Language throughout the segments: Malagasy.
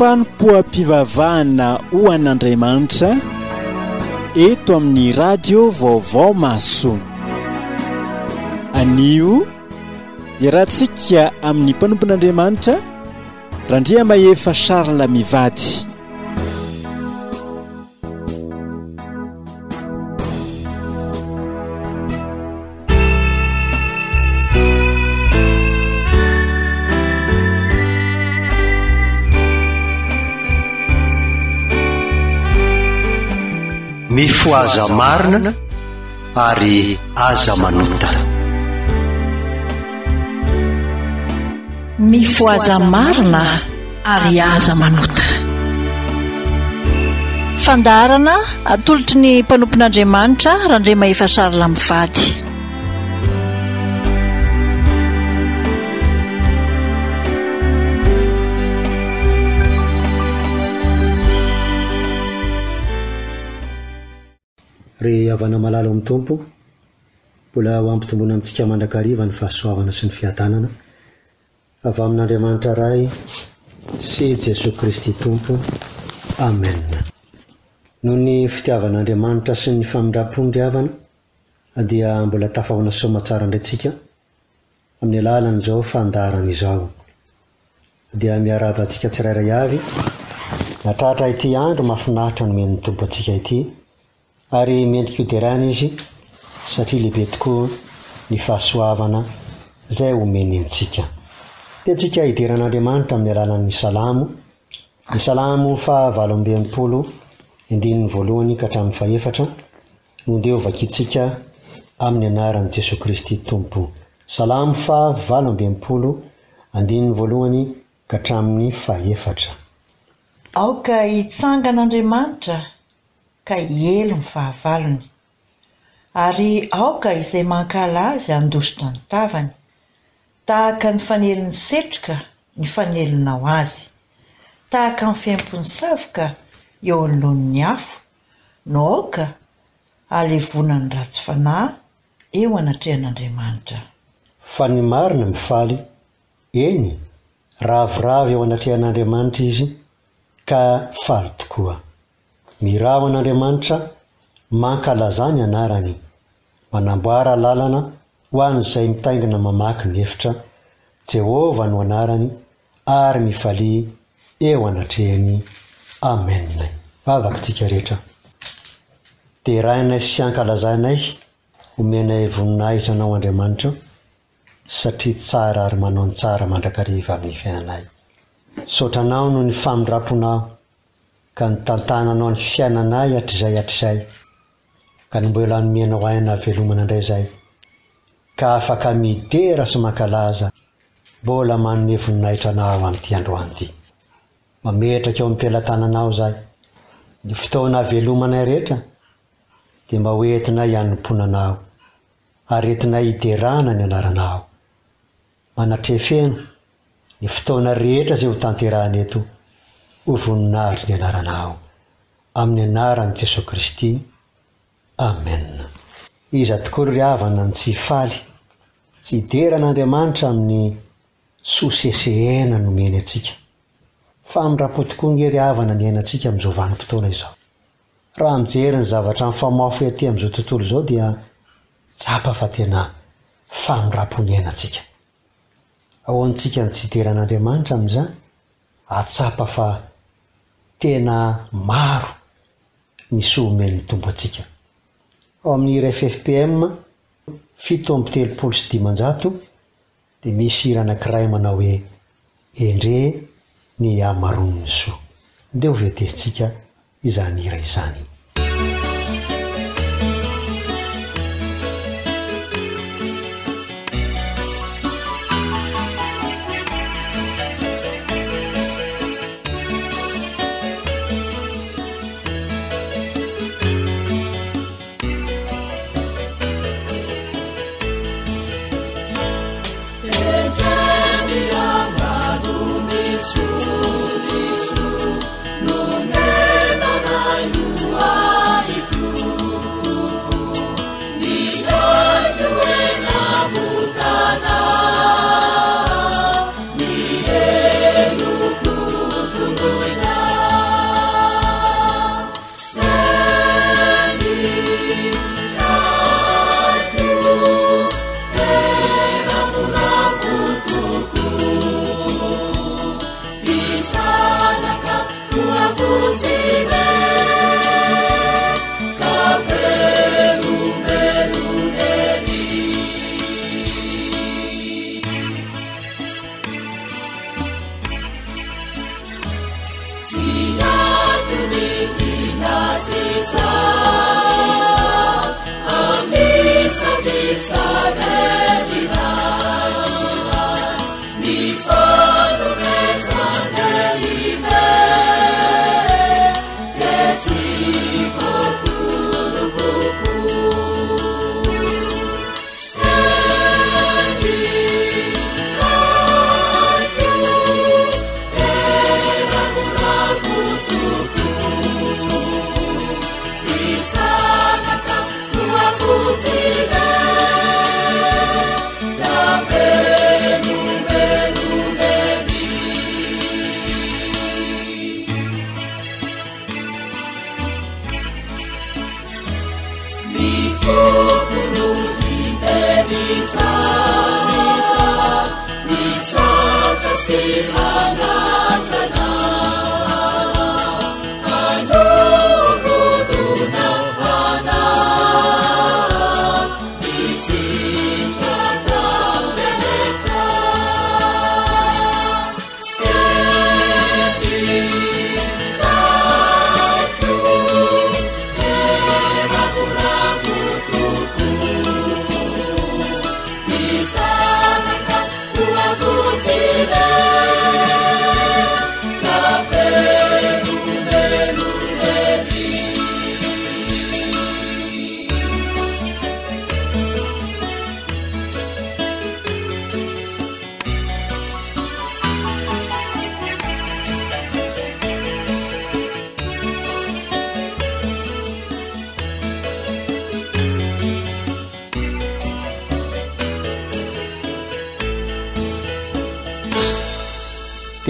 Fanompoam-pivavahana ho an'Andriamanitra eto amin'ny Radio Vaovao Mahasoa. Anio, iarahantsika amin'ny mpanompon'Andriamanitra Randriamahefa Charles mivady. Mifohaza marina ary aza manota. Mifohaza marina ary aza manota. Fandaharana atolotry ny mpanompon'Andriamanitra Randriamahefa Charles mivady. Ry havana malala ao amin'ny Tompo, mbola ho ampitomboina amintsika mandrakariva ny fahasoavana sy ny fiadanana avy amin'Andriamanitra Ray sy Jesoa Kristy Tompo. Amen. Noho ny fitiavan'Andriamanitra sy ny famindrampony ry havana dia mbola tafahoana soamatsara indray tsika amin'ny alalan'izao fandaharana izao. Dia miarahaba antsika tsirairay avy natratra ity andro mahafinaritra nomen'ny Tompo antsika ity ary mendrika hoderaina Izy satria lehibe tokoa ny fahasoavana izay omeny antsika. Tiantsika hidera an'Andriamanitra amin'ny alalan'ny salamo, ny salamo faha 68 andininy voalohany ka hatramin'ny fahefatra, no ndeha ho vakintsika amin'ny anaran'i Jesoa Kristy Tompo. Salamo faha 68, andininy voalohany ka hatramin'ny fahefatra. Aoka hitsangana Andriamanitra ka hiely ny fahavalony, ary aoka izay mankahala azy handositra ny tavany, tahaka ny fanelin'ny setroka ny fanelinao azy, tahaka ny fiempon'ny savoka eo anoloan'ny afo, no aoka halevonan'ny ratsy fanahy eo anatrehan'Andriamanitra. Fa ny marina mifaly, eny, ravoravo eo anatrehan'Andriamanitra izy, ka faly tokoa. Miraho an'Andriamanitra, mankalazà ny anarany, manamboara lalana ho an'izay mitaingina mamaky ny efitra, Jehovah no anarany, ary mifalia eo anatrehany. Amen. Vavaka tsika rehetra. Derainay sy ankalazainay, omenay voninahitra Anao Andriamanitra satria tsara ary manao ny tsara mandrakariva amin'ny fiainanay. Misaotra Anao noho ny famindramponao ka nitantananao ny fiainanay hatrizay hatrizay ka ny mbola nomenao aina havelomana indray izay ka afaka midera sy mankalaza Mbola manome voninahitra anao amin'ity androany ity. Mametraka eo am-pelatananao izahay. Ny fotoana havelomanay rehetra dia mba ho entinay hanompoana Anao ary entinay hiderana ny anaranao. Manatrefeno ny fotoana rehetra izay ho tanterahina eto ho voninahitry ny anaranao. Amin'ny anaran'i Jesoa Kristy. Amen. Iza tokoa ry havana no tsy hifaly, tsy hidera an'Andriamanitra amin'ny soa sesehena nomeny antsika. Famindram-po tokoa nge ry havana ny iainantsika amin'izao vanim-potoana izao. Raha mijery ny zavatra mifamaofy aty amin'izao tontolo izao dia tsapa fa tena famindram-po ny iainantsika. Ahoantsika ny tsy hidera an'Andriamanitra amin'izany? Hahatsapa fa tena maro ny soa omen'ny Tompo antsika. Ao amin'ny hira ffpm 537 dia misy hira anankiray manao hoe Endre ny hamaroan'ny soa. Ndeha ho vetezintsika izany hira izany.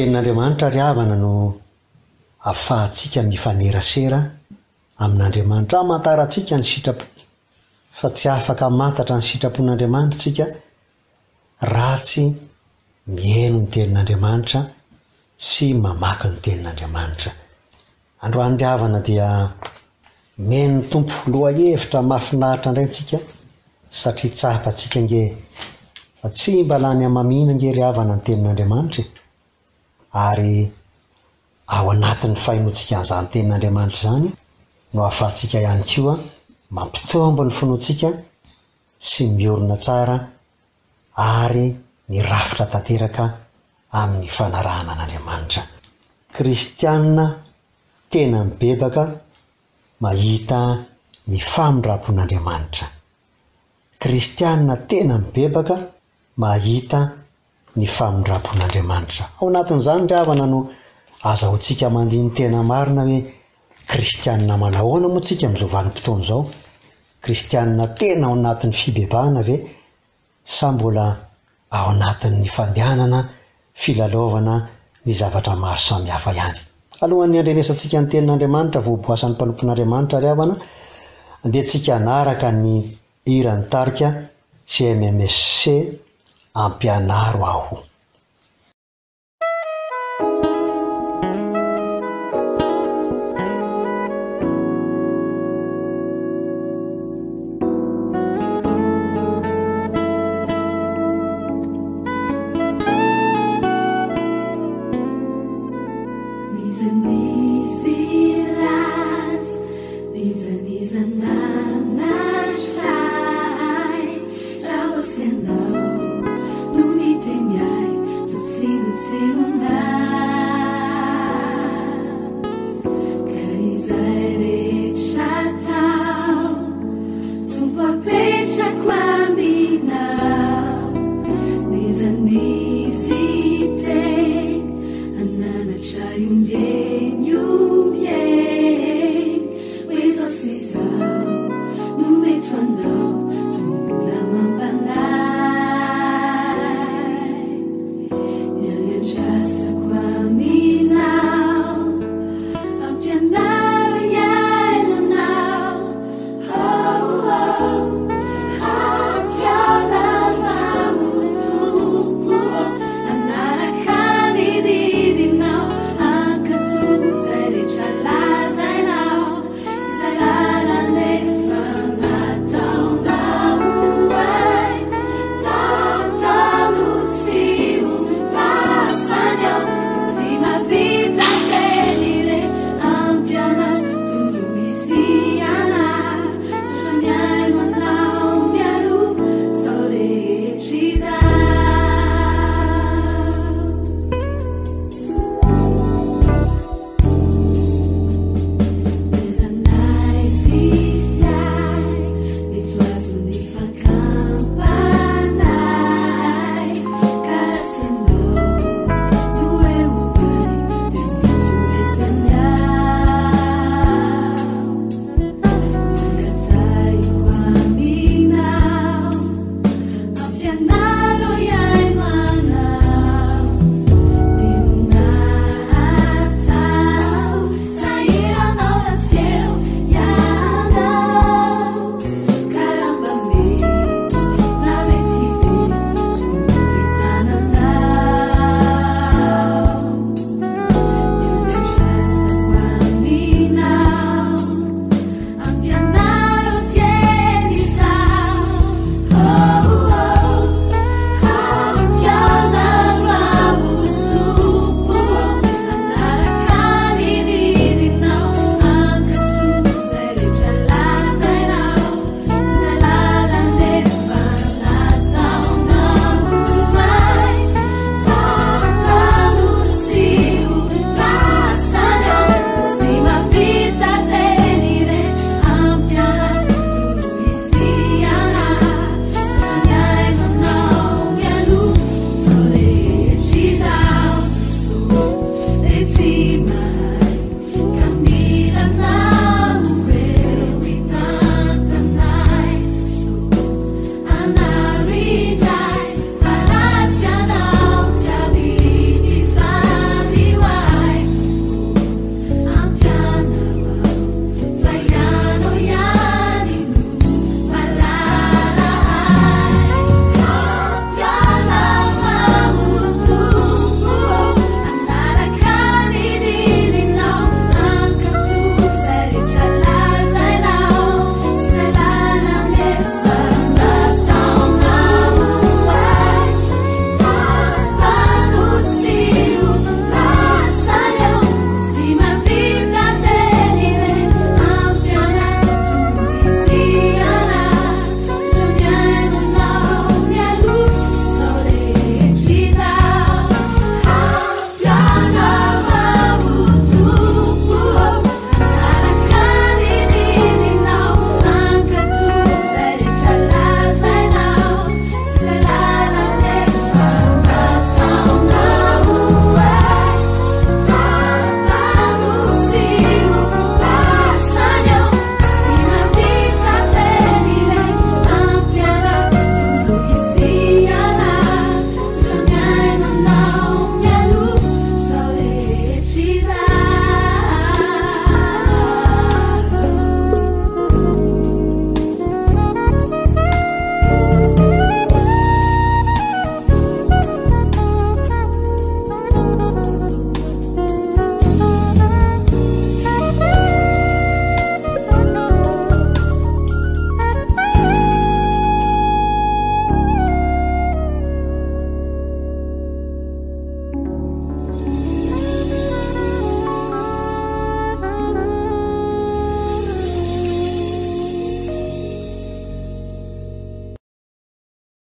Tenin'Andriamanitra ry havana no afahantsika mifanerasera amin'Andriamanitra. Hamantarantsika ny sitrapony fa tsy afaka hamantatra ny sitrapon'Andriamanitra isika raha tsy mihaino ny Tenin'Andriamanitra sy mamaky ny Tenin'Andriamanitra. Androany ry havana dia nomen'ny Tompo lohahevitra mahafinaritra indray antsika satria tsapantsika ange fa tsy mba lany hamamiana ange ry havana ny Tenin'Andriamanitra e! Ary ao anatin'ny fahenoantsika an'izany Tenin'Andriamanitra izany no ahafahantsika ihany koa mampitombo ny finoantsika sy miorina tsara ary mirafitra tanteraka amin'ny fanarahana an'Andriamanitra. Kristiana tena mibebaka mahita ny famindram-pon'Andriamanitra. Kristiana tena mibebaka mahita ny famindram-pon'Andriamanitra. Ao anatin'izany ry havana no azahoantsika mandini-tena marina hoe kristiana manahoana moa tsika amin'izao vanim-potoana izao? Kristiana tena ao anatin'ny fibebahana ve sa mbola ao anatin'ny fandehanana filalaovana ny zavatra maro samihafa ihany? Alohan'ny handrenesantsika ny tenin'Andriamanitra voaboasan'ny mpanompon'Andriamanitra ry havana, andeha tsika hanaraka ny hiran'ny tarika GMMSC Ampianaro aho.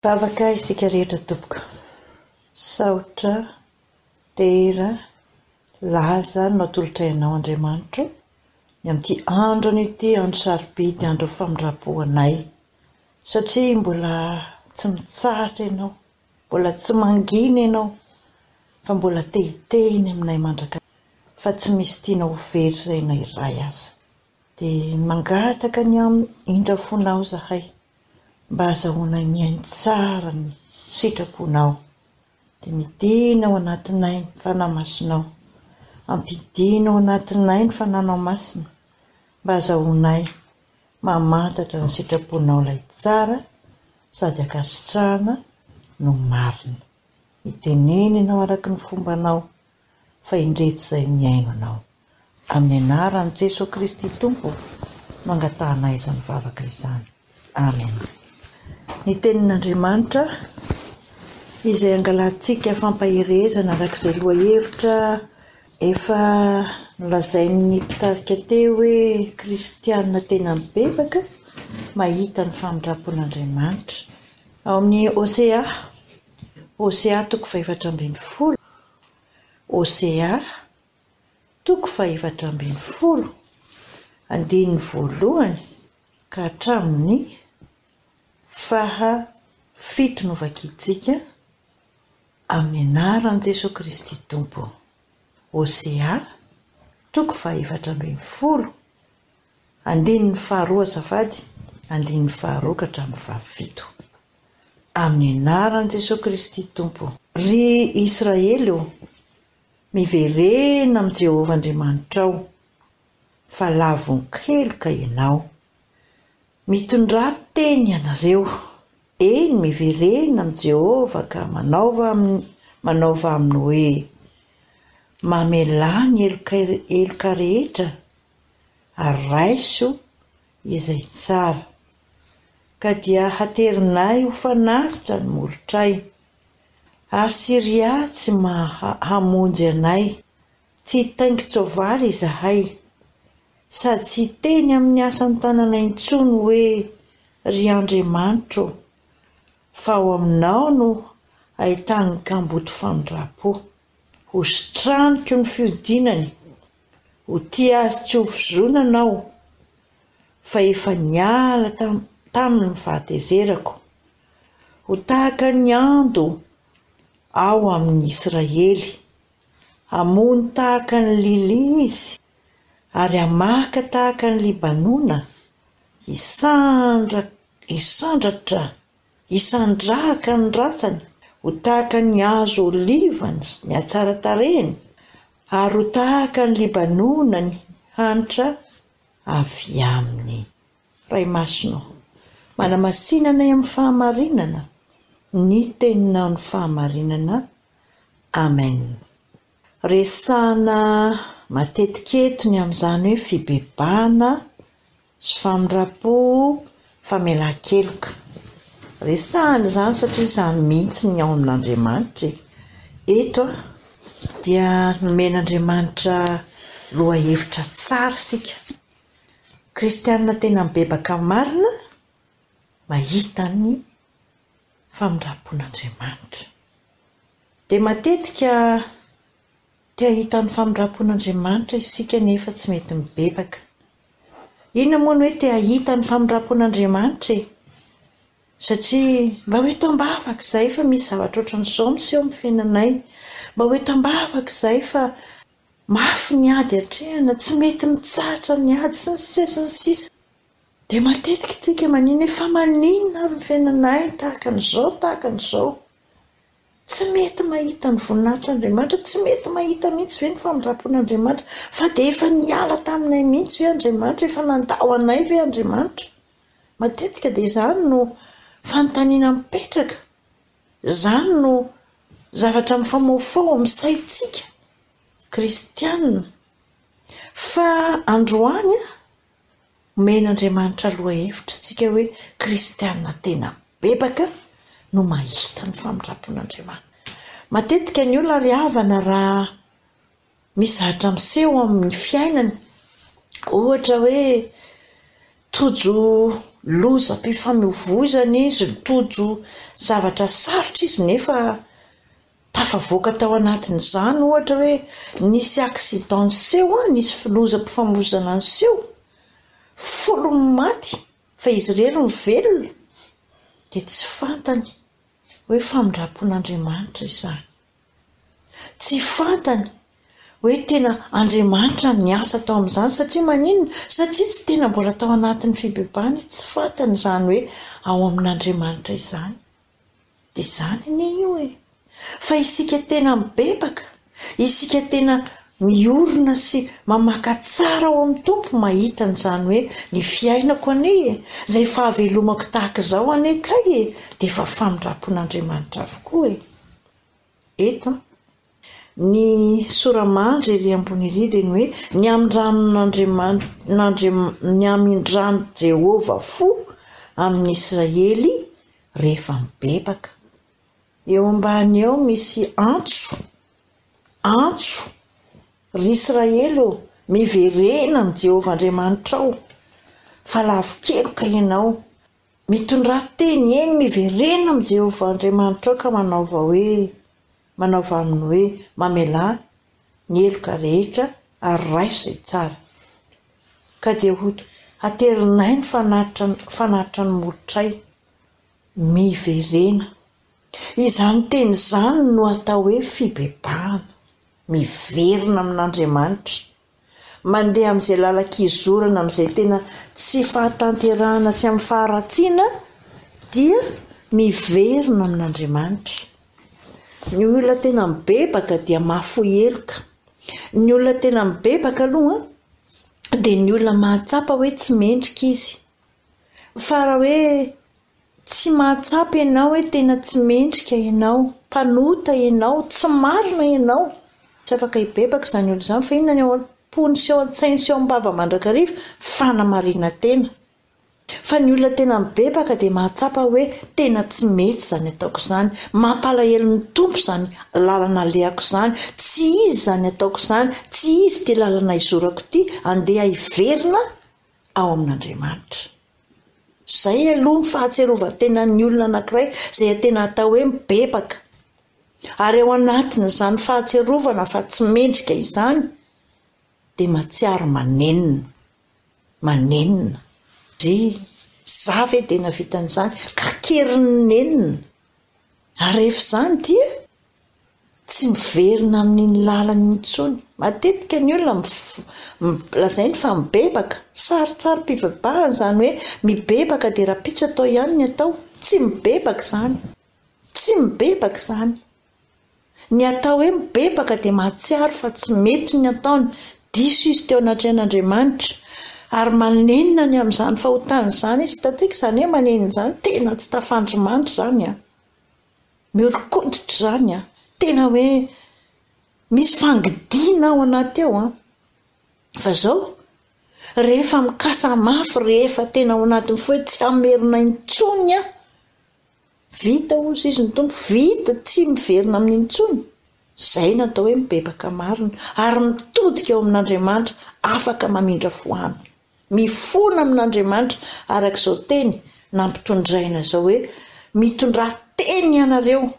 Vavaka isika rehetra tompoko. Saotra, dera, laza no atolotray anao Andriamanitro ny amin'ity andro anio ity, andro sarobidy, andro famindram-po anay. Satria mbola tsy mitsahatra ianao, mbola tsy mangina ianao fa mbola te hitehiny aminay mandrakariva fa tsy misy tianao ho very izay na iray aza. Dia mangataka ny amin'ny indra fonao izahay. Mba azahoanay mihaino tsara ny sitraponao. Dia midina ao anatinay ny Fanahy Masinao. Ampidino ao anatinay ny Fananao Masina mba azahoanay mamantatra ny sitraponao ilay tsara sady ankasitrahana no marina. Mitenena ianao araka ny fombanao fa indreto izay mihaino anao. Amin'ny anaran'i Jesoa Kristy Tompo no angatahanay izany vavaka izany. Amena. Ny Tenin'Andriamanitra izay angalantsika fampaherezana araka izay lohahevitra efa nolazain'ny mpitarika teo hoe Kristiana tena mibebaka mahita ny famindram-pon'Andriamanitra. Ao amin'ny Hosea, Hosea toko fahefatra ambinifolo, Hosea toko fahefatra ambinifolo, andininy voalohany ka hatramin'ny faha fito no vakintsika amin'ny anaran'i Jesoa Kristy Tompo. Hosea toko fahefatra ambinifolo, andininy faharoa azafady, andininy faharoa ka hatramin'ny fahafito. Amin'ny anaran'i Jesoa Kristy Tompo. Ry Israely ô, miverena amin'i Jehovah Andriamanitrao, fa lavon-keloka ianao. Mitondrà teny ianareo, eny, miverena amin'i Jehovah ka manaova aminy, manaova aminy hoe, Mamelà ny heloka rehetra ary raiso izay tsara, ka dia haterinay ho fanatitra ny molotray. Asyria tsy maha hamonjy anay, tsy hitaingin-tsoavaly izahay, sady tsy hiteny amin'ny asan-tananay intsony hoe, Ry Andriamanitro, fa ao aminao no ahitan'ny kamboty famindram-po. Hositraniko ny fihodinany, ho tia azy tsy ho fizonana aho, fa efa niala taminy ny fahatezerako. Ho tahaka ny ando aho amin'i Israely. Hamono tahaka ny lilia izy, ary hamaka tahaka an'i Libanona, hisandratra hisandrahaka ny ratsany, ho tahaka ny hazo oliva ny hatsaran-tarehiny, ary ho tahaka an'i Libanona ny hanitra avy aminy. Ray Masina ô, manamasina anay amin'ny fahamarinana, ny Teninao ny fahamarinana. Amen. Resahana matetika eto ny amin'izany hoe fibebahana sy famindram-po, famelan-keloka. Resahana izany satria izany mihitsy ny ao amin'Andriamanitra e. Eto dia nomen'Andriamanitra lohahevitra tsara isika. Kristianina tena mibebaka marina, mahita ny famindram-pon'Andriamanitra. Dia matetika te hahita ny famindram-pon'Andriamanitra isika nefa tsy mety mibebaka. Inona moa ny hoe te hahita ny famindram-pon'Andriamanitra e? Satria mba ho eto am-bavaka izahay fa misy zavatra ohatran'izao miseho amin'ny fiainanay. Mba ho eto am-bavaka izahay fa mafy ny ady atrehina, tsy mety mitsahatra ny ady, sy ny sisa sy ny sisa. Dia matetika isika manina hoe fa maninona ary ny fiainanay no tahaka an'izao, tahaka an'izao. Tsy mety mahita ny voninahitr'Andriamanitra, tsy mety mahita mihitsy ve ny famindram-pon'Andriamanitra? Fa dia efa niala taminay mihitsy ve Andriamanitra? Efa nandao anay ve Andriamanitra? Matetika dia izany no fanontaniana mipetraka, izany no zavatra mifamofoa ao amin'ny saintsika kristiana. Fa androany Omen'Andriamanitra lohahevitra antsika hoe kristiana tena mibebaka no mahita ny famindram-pon'Andriamanitra. Matetika ny olona ry havana raha misy zavatra miseho amin'ny fiainany, ohatra hoe tojo lozam-pifamoivoizana izy, tojo zavatra sarotra izy nefa tafavoaka tao anatin'izany, ohatra hoe nisy accident niseho, nisy lozam-pifamoivoizana niseho, folo ny maty fa izy irery no velona, dia tsy fantany hoe famindram-pon'Andriamanitra izany. Tsy fantany hoe tena Andriamanitra no niasa tao amin'izany satria maninona? Satria tsy tena mbola tao anatin'ny fibebahana izy, tsy fantany izany hoe ao amin'Andriamanitra izany. Dia izany anie io e! Fa isika tena mibebaka, isika tena miorina sy mamaka tsara ao amin'ny Tompo mahita an'izany hoe ny fiainako anie e, izay fahavelomako tahaka izao anie kay e, dia efa famindram-pon'Andriamanitra avokoa e! Eto an, ny sora-mandry ery ambony ery dia ny hoe ny hamindran'Andriamanitra, ny hamindran'i Jehovah fo amin'ny Israely rehefa mibebaka. Eo ambany eo misy antso, antso, Ry Israely ô, miverena amin'i Jehovah Andriamanitrao, fa lavo-keloka ianao. Mitondrà teny, eny, miverena amin'i Jehovah Andriamanitrao ka manaova hoe, manaova aminy hoe, Mamelà ny heloka rehetra ary raiso izay tsara. Ka dia ho haterinay ny fanatitra fanatitra ny molotray. Miverena. Izany teny izany no atao hoe fibebahana. Miverina amin'Andriamanitra. Mandeha amin'izay lalan-kizorana amin'izay tena tsy fahatanterahana sy amin'ny faharatsiana dia miverina amin'Andriamanitra. Ny olona tena mibebaka dia mahafoy heloka. Ny olona tena mibebaka aloha dia ny olona mahatsapa hoe tsy mendrika izy. Fa raha hoe Tsy mahatsapa ianao hoe tena tsy mendrika ianao, mpanota ianao, tsy marina ianao. Tsy afaka hibebaka izany olona izany fa inona ny ao am-pony sy ao an-tsainy sy ao am-bava mandrakariva? Fanamarinan-tena. Fa ny olona tena mibebaka dia mahatsapa hoe tena tsy mety izany ataoko izany, mampalahelo ny Tompo izany lalana alehako izany, tsy izy izany ataoko izany, tsy izy ity lalana izorako ity, andeha hiverina ao amin'Andriamanitra. Izay aloha ny fahatsiarovan-tenan'ny olona anankiray izay tena atao hoe mibebaka. Ary ao anatin'izany fahatsiarovana fa tsy mendrika izany dia mahatsiaro manenina. Manenina. Ry, za ve dia nahavita an'izany? Kakerin'ny nenina. Ary rehefa izany dia tsy miverina amin'iny lalana iny intsony. Matetika ny olona lazainy fa mibebaka, sarintsarim-pibebahana izany hoe mibebaka dia rahampitso atao ihany ny atao. Tsy mibebaka izany. Tsy mibebaka izany. Ny atao hoe mibebaka dia mahatsiaro fa tsy mety ny ataony, diso izy teo anatrehan'Andriamanitra, ary manenina ny amin'izany fahotana izany izy. Hitantsika izany hoe manenina izany, tena tsy tafandry mandry izany an! Mihoron-koditra izany an! Tena hoe misy fangidiana ao anaty ao an! Fa izao, rehefa mikasa mafy, rehefa tena ao anatin'ny fo hoe tsy hamerina intsony aho, vita hozy izy ny Tompo, vita, tsy miverina aminy intsony, izay no atao hoe mibebaka marina, ary mitodika ao amin'Andriamanitra afaka mamindra fo aminy. Mifona amin'Andriamanitra araka izao teny nampitondraina izao hoe, Mitondrà teny ianareo.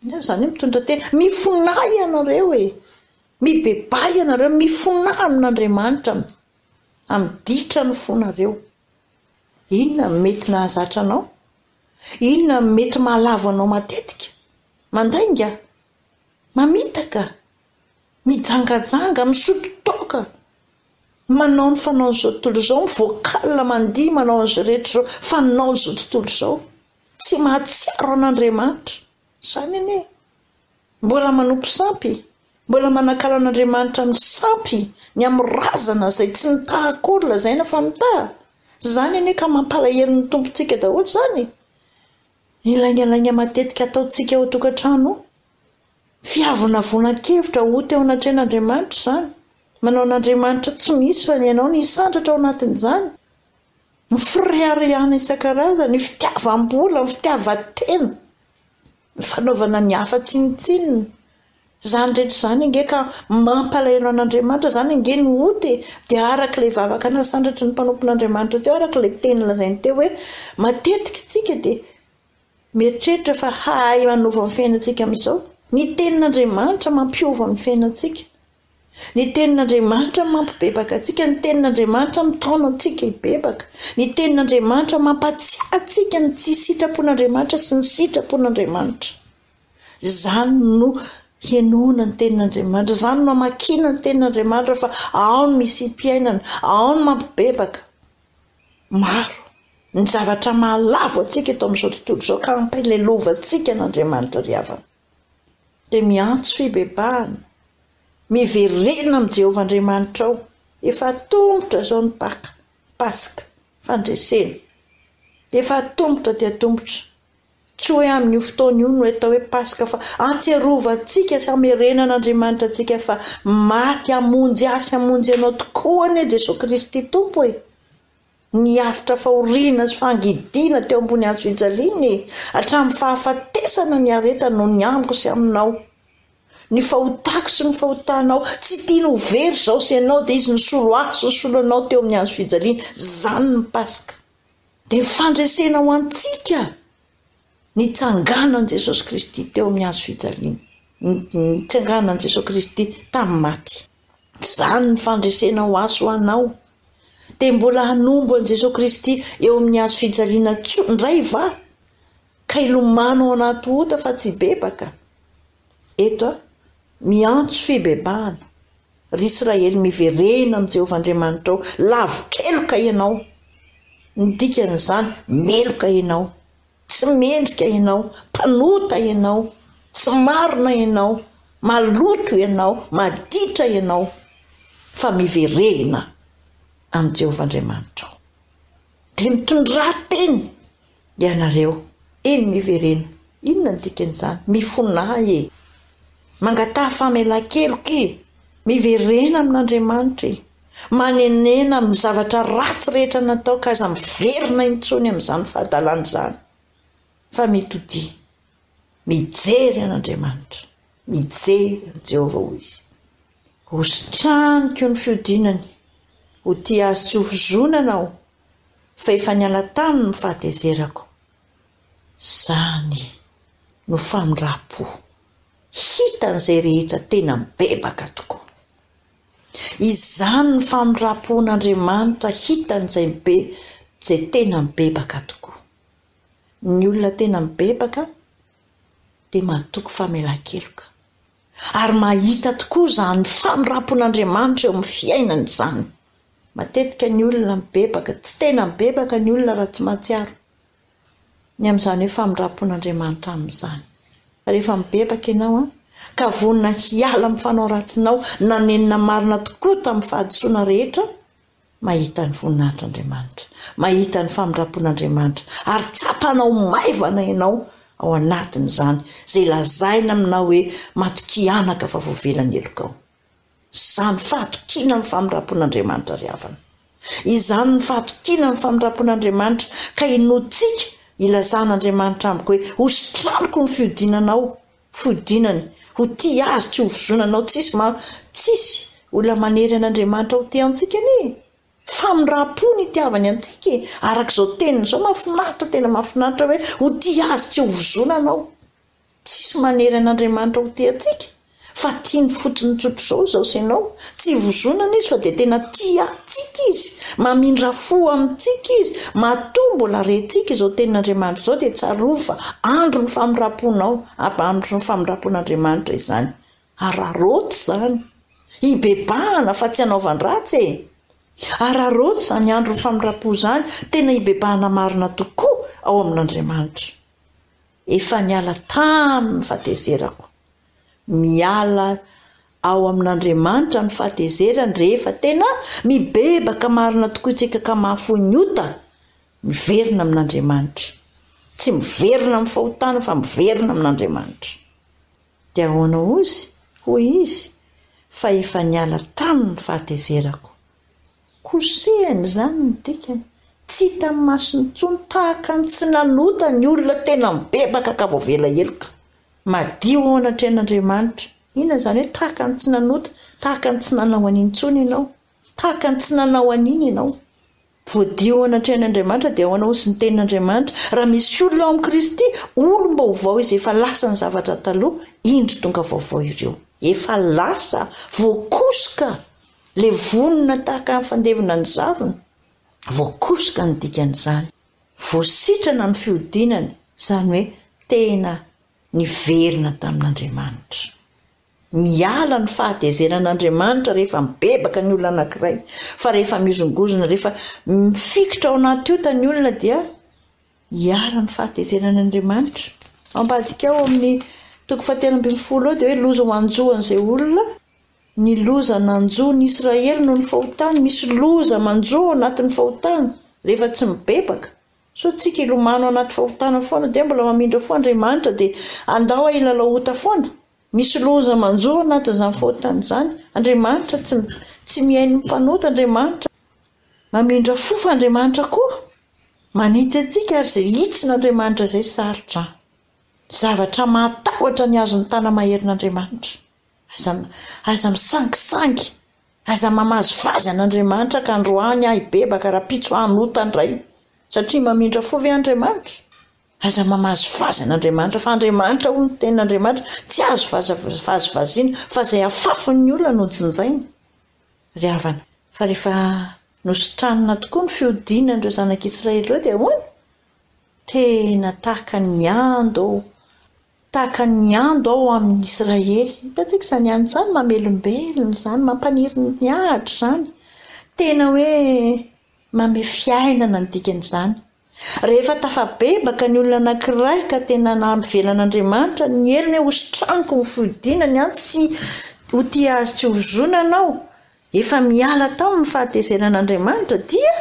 Inona izany hoe mitondra teny? Mifonà ianareo e! Mibebaha ianareo, mifonà amin'Andriamanitra, amin'ny ditra ny fonareo. Inona no mety nahazatra anao? Inona no mety mahalavo anao matetika? Mandainga? Mamitaka? Mijangajanga? Misotro toaka? Manao ny fanaon'izao tontolo izao, mi-vocal mandihy manao an'izao rehetra izao, fanaon'izao tontolo izao. Tsy mahatsiaro an'Andriamanitra. Izany anie. Mbola manompo sampy, mbola manakalo an'Andriamanitra amin'ny sampy, ny amin'ny razana izay tsy mitaha akory lazaina fa mitaha. Izany anie ka mampalahelo ny Tompontsika daholo izany e. Ny laingalainga matetika ataontsika ao an-tokantrano ao. Fiavonavonan-kevitra ota eo anatrehan'Andriamanitra izany. Manao an'Andriamanitra tsy misy fa ny anao no hisandratra ao anatin'izany. Ny fireharehana isan-karazany, ny fitiavam-bola, ny fitiavan-tena, ny fanaovana ny hafa tsinontsinona. Izany rehetra izany ange ka mampalahelo an'Andriamanitra, izany ange no ota e! Dia araka ilay vavaka nasandratry ny mpanompon'Andriamanitra teo, araka ilay teny lazainy teo hoe matetika isika dia mieritreritra fa hahay hanova ny fiainantsika amin'izao. Ny tenin'Andriamanitra mampiova ny fiainantsika. Ny tenin'Andriamanitra mampibebaka antsika, ny tenin'Andriamanitra mitaona antsika hibebaka, ny tenin'Andriamanitra mampatsiahy antsika ny tsy sitrapon'Andriamanitra sy ny sitrapon'Andriamanitra. Izany no henoina ny tenin'Andriamanitra, izany no amakiana ny tenin'Andriamanitra fa ao no misy mpiainana, ao no mampibebaka. Maro ny zavatra mahalavo antsika eto amin'izao tontolo izao ka ampilelovantsika an'Andriamanitra ry havana. Dia miantso fibebahana, miverena amin'i Jehovah Andriamanitrao, efa atomotra izao ny Paka, Paska, fandresena. Efa atomotra dia atomotra. Tsy hoe amin'io fotoana io no atao hoe Paska fa ahatsiarovantsika sy hamerenan'Andriamanitra antsika fa maty hamonjy ahy sy hamonjy anao tokoa anie Jesoa Kristy Tompo e! Niaritra fahoriana sy fangidiana teo ambony hazo fijaliana e! Hatramin'ny fahafatesana niaretany noho ny amiko sy aminao. Ny fahotako sy ny fahotanao, tsy tiany ho very izaho sy ianao dia Izy nisolo ahy sy nisolo anao teo amin'ny hazo fijaliana. Izany ny Paska. Dia fandresena ho antsika nitsanganan'i Jesosy Kristy teo amin'ny hazo fijaliana, nitsanganan'i Jesosy Kristy tamin'ny maty. Izany ny fandresena ho ahy sy ho anao. Dia mbola hanombo an'i Jesosy Kristy eo amin'ny hazo fijaliana indray va? Ka hilomano ao anaty ota fa tsy hibebaka? Eto aho, miantso fibebahana. Ry Israely, miverena amin'i Jehovah Andriamanitrao, lavo-keloka ianao. Ny dikan'izany, meloka ianao, tsy mendrika ianao, mpanota ianao, tsy marina ianao, maloto ianao, maditra ianao, fa miverena amin'i Jehovah Andriamanitrao. Dia mitondrà teny ianareo, eny miverena. Inona no dikan'izany? Mifonà e! Mangataha famelan-keloka e! Miverena amin'Andriamanitra e! Manenena amin'ny zavatra ratsy rehetra natao ka aza miverina intsony amin'izany fahadalana izany fa mitodia mijery an'Andriamanitra, mijery an'i Jehovah hoy izy. Hositraniko ny fiodinany, ho tia azy tsy ho vozonana aho, fa efa niala taminy ny fahatezerako. Izany no famindram-po hitan'izay rehetra tena mibebaka tokoa. Izany ny famindram-pon'Andriamanitra hitan'izay mibe izay tena mibebaka tokoa. Ny olona tena mibebaka dia matoky famelan-keloka ary mahita tokoa izany famindram-pon'Andriamanitra eo amin'ny fiainany izany. Matetika ny olona mibebaka, tsy tena mibebaka ny olona raha tsy mahatsiaro ny amin'izany hoe famindram-pon'Andriamanitra aminy izany. Rehefa mibebaka ianao ka vonona hiala amin'ny fanao ratsinao, nanenina marina tokoa tamin'ny fahadisoana rehetra, mahita ny voninahitr'Andriamanitra, mahita ny famindram-pon'Andriamanitra, ary tsapanao maivana ianao ao anatin'izany, izay lazaina aminao hoe matokia anaka fa voavela ny helokao. Izany fahatokiana ny famindram-pon'Andriamanitra ry havana. Izany ny fahatokiana ny famindram-pon'Andriamanitra ka inoantsika ilazan'Andriamanitra amiko hoe hositraniko ny fihodinanao, fihodinany, ho tia azy tsy ho vozonanao, tsisy ma, tsisy olona manery an'Andriamanitra ho tia antsika anie e! Famindram-po ny itiavany antsika e! Araka izao teniny izao mahafinaritra tena mahafinaritra hoe ho tia azy tsy ho vozonanao. Tsisy manery an'Andriamanitra ho tia antsika fa tiany fotsiny tsotr'izao izaho sy ianao. Tsy vozonana Izy fa dia tena tia antsika Izy. Mamindra fo amintsika Izy. Matoa mbola rentsika izao tenin'Andriamanitra izao dia tsarovy fa andron'ny famindram-ponao, andron'ny famindram-pon'Andriamanitra izany. Araraoty izany. Hibebahana fa tsy hanaovan-dratsy e! Araraoty izany andron'ny famindram-po izany, tena hibebahana marina tokoa ao amin'Andriamanitra. Efa niala tamin' ny fahatezerako. Miala ao amin' Andriamanitra ny fahatezerany rehefa tena mibebaka marina tokoa isika ka mahafoy ny ota, miverina amin' Andriamanitra. Tsy miverina amin'ny fahotana fa miverina amin' Andriamanitra. Dia ahoana hozy? Hoy izy, Fa efa niala tamin' ny fahatezerako. Kosehiny izany ny dikany. Tsy hitan'ny masony intsony tahaka ny tsy nanota ny olona tena mibebaka ka voavela heloka. Madio ao anatrehan'Andriamanitra. Inona izany hoe tahaka ny tsy nanota, tahaka ny tsy nanao an'iny intsony ianao? Tahaka ny tsy nanao an'iny ianao. Voadio eo anatrehan'Andriamanitra dia ahoana hozy ny tenin'Andriamanitra? Raha misy olona ao amin'i Kristy, olom-baovao izy efa lasa ny zavatra taloha, indro tonga vaovao ireo. Efa lasa, voakosoka, levonina tahaka ny fandevona ny zavona. Voakosoka ny dikan'izany. Voasitrana ny fihodinany, izany hoe tena niverina tamin'Andriamanitra. Miala ny fahatezeran'Andriamanitra rehefa mibebaka ny olona anankiray, fa rehefa mihozongozona, rehefa mifikitra ao anaty ota ny olona dia iharan'ny fahatezeran'Andriamanitra. Ao ambadika ao amin'ny toko fahatelo ambinifolo ao dia hoe loza ho anjo an'izay olona, ny loza nanjo ny Israely noho ny fahotany, misy loza manjo ao anatin'ny fahotana rehefa tsy mibebaka. Sao tsika hilomano anaty fahotana foana dia mbola mamindra fo Andriamanitra dia andao hilalao ota foana? Misy loza manjo anatin'izany fahotana izany. Andriamanitra tsy tsy mihaino ny mpanota Andriamanitra mamindra fo fa Andriamanitra koa manitsy antsika ary izay hitsin'Andriamanitra izay sarotra an! Zavatra mahatahotra ny azon'ny tana-maherin'Andriamanitra. Aza aza misangisangy Aza mamazivazy an'Andriamanitra ka androany aho hibebaka rahampitso hanota indray. Satria mamindra fo ve Andriamanitra? Aza mamazivazy an'Andriamanitra fa Andriamanitra hoy ny tenin'Andriamanitra tsy azo vazivaziana fa izay afafin'ny olona no jinjaina. Ry havana, fa rehefa nositranina tokoa ny fihodinan'ireo zanak'Israely ireo dia ahoana? Tena tahaka ny ando Tahaka ny ando ao amin'ny Israely. Hitantsika izany ando izany, mamelombelona izany, mampaniry ny ahitra izany. Tena hoe mamehy fiainana ny dikan'izany. Rehefa tafabebaka ny olona anankiray ka tena navelan'Andriamanitra ny helony hoe hositraniko ny fihodinany an, tsy ho tia azy tsy ho vozonana aho, efa miala taminy ny fahatezeran'Andriamanitra dia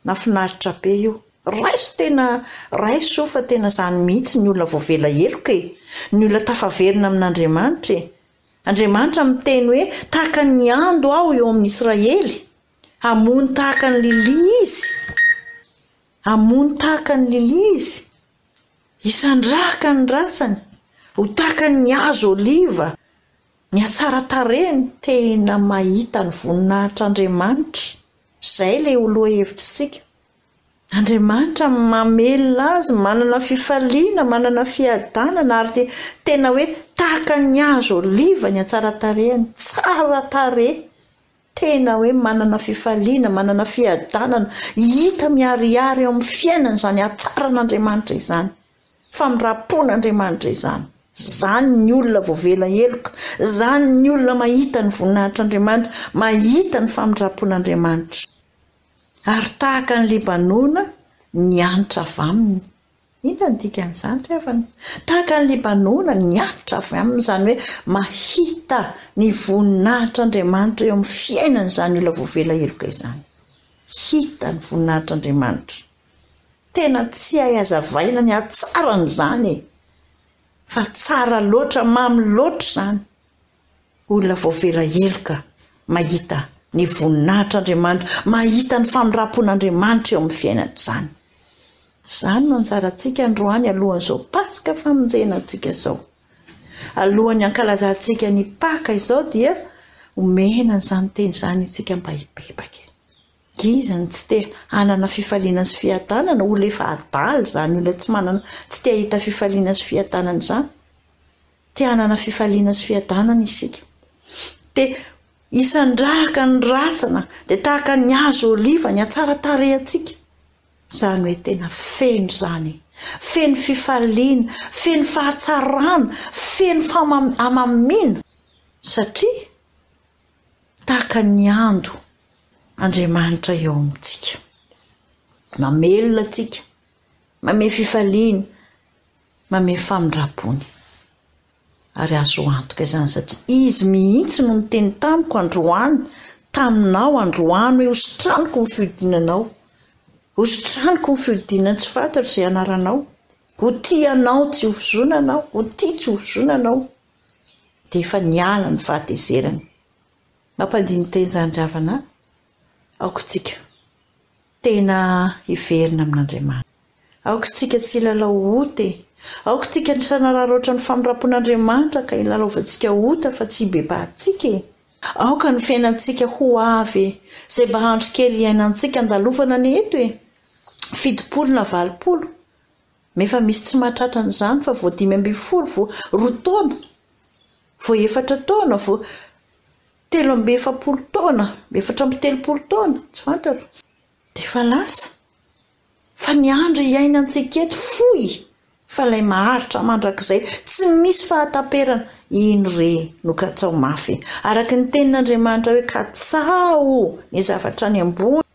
Mafinaritra be io. Raiso tena raiso fa tena zany mihitsy ny olona voavela heloka e! Ny olona tafaverina amin'Andriamanitra e! Andriamanitra miteny hoe tahaka ny ando aho eo amin'ny Israely, hamono tahaka ny lilia izy, hamono tahaka ny lilia izy, hisandrahaka ny ratsany, ho tahaka ny hazo oliva, ny hatsaran-tarehiny, tena mahita ny voninahitr'Andriamanitra. Izay ilay ho lohahevitritsika. Andriamanitra mamelona azy, manana fifaliana, manana fiadanana ary dia tena hoe tahaka ny hazo oliva ny hatsaran-tarehiny, tsara tarehy, tena hoe manana fifaliana, manana fiadanana, hita miharihary eo amin'ny fiainany izany hatsaran'Andriamanitra izany. Famindram-pon'Andriamanitra izany. Izany ny olona voavela heloka, izany ny olona mahita ny voninahitr'Andriamanitra, mahita ny famindram-pon'Andriamanitra. Ary tahaka an'i Libanona ny hanitra avy aminy. Inona no dikan'izany ry havana? Tahaka an'i Libanona ny hanitra avy aminy, izany hoe mahita ny voninahitr'Andriamanitra eo amin'ny fiainany izany olona voavela heloka izany. Hita ny voninahitr'Andriamanitra. Tena tsy hay hazavaina ny hatsaran'izany e! Fa tsara loatra, mamy loatra izany. Olona voavela heloka mahita ny voninahitr'Andriamanitra, mahita ny famindram-pon'Andriamanitra eo amin'ny fiainany izany. Izany no anjarantsika androany alohan'izao Paska famonjena antsika izao. Alohan'ny hankalazantsika ny Paka izao dia omena an'izany teny izany isika mba hibebaka e. Iza no tsy te hanana fifaliana sy fiadanana? Olona efa adala izany olona tsy manana, tsy te hahita fifaliana sy fiadanana izany. Te hanana fifaliana sy fiadanana isika. Te hisandrahaka ny ratsana dia tahaka ny hazo oliva ny hatsaran-tarehantsika. Izany hoe tena feno izany e. Feno fifaliana, feno fahatsarana, feno hamamiana. Satria Tahaka ny ando Andriamanitra eo amintsika. Mamelona antsika, mamehy fifaliana, mamehy famindram-pony. Ary azo antoka izany satria Izy mihitsy no niteny tamiko androany, taminao androany hoe hositraniko ny fihodinanao. Hositraniko ny fihodinana tsy fantatro izay anaranao. Ho tia anao tsy ho vozonana aho, ho tia tsy ho vozonana aho. Dia efa niala ny fahatezerany. Mampandini-tena izany ry havana a! Aoka isika tena hiverina amin'Andriamanitra. Aoka isika tsy hilalao ota e! Aoka tsika ny hanararaotra ny famindrampon'Andriamanitra ka hilalaovantsika ota fa tsy hibebahantsika e! Aoka ny fiainantsika ho avy e! Izay mba andro kely hiainantsika andalovana anie eto e! 70 na 80 Nefa misy tsy mahatratra an'izany fa vao 15, vao roa taona, vao efatra taona, vao 43 taona, 34 taona, tsy fantatro, dia efa lasa. Fa ny andro iainantsika eto fohy fa ilay maharitra mandrakizay, tsy misy fahataperana, iny re no katsaho mafy. Araka ny tenin'Andriamanitra hoe katsaho ny zavatra any ambony,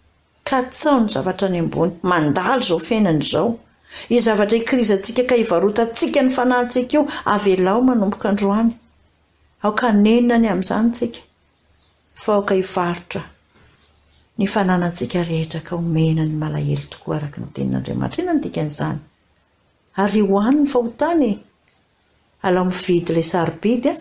katsaho ny zavatra any ambony, mandalo izao fiainana izao. Io zavatra ikirizantsika ka ivarotantsika ny fanahintsika io, avelao manomboka androany. Aoka hanenina ny amin'izany isika. Fa aoka hivarotra ny fananantsika rehetra ka homena ny malahelo tokoa araka ny tenin'Andriamanitra. Inona no dikan'izany? Ary ho any ny fahotana e! Alao mividy ilay sarobidy an,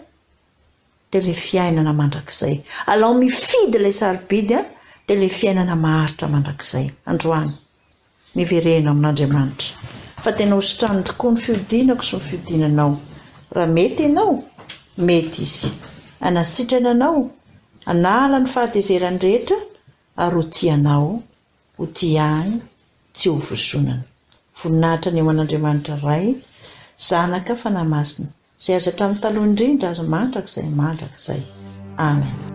dia ilay fiainana mandrakizay. Alao mifidy ilay sarobidy an, dia ilay fiainana maharitra mandrakizay. Androany. Miverena amin'Andriamanitra, fa tena ho sitraniny tokoa ny fiodinako sy ny fiodinanao. Raha mety ianao, mety Izy. Hanasitrana anao, hanala ny fahatezerany rehetra, ary ho tia anao, ho tia ahy, tsy ho vozonana. Voninahitra anie ho an'Andriamanitra Ray, Zanaka, Fanahy Masina. Izay azy hatramin'ny taloha indrindra, azy mandrakizay mandrakizay. Amen.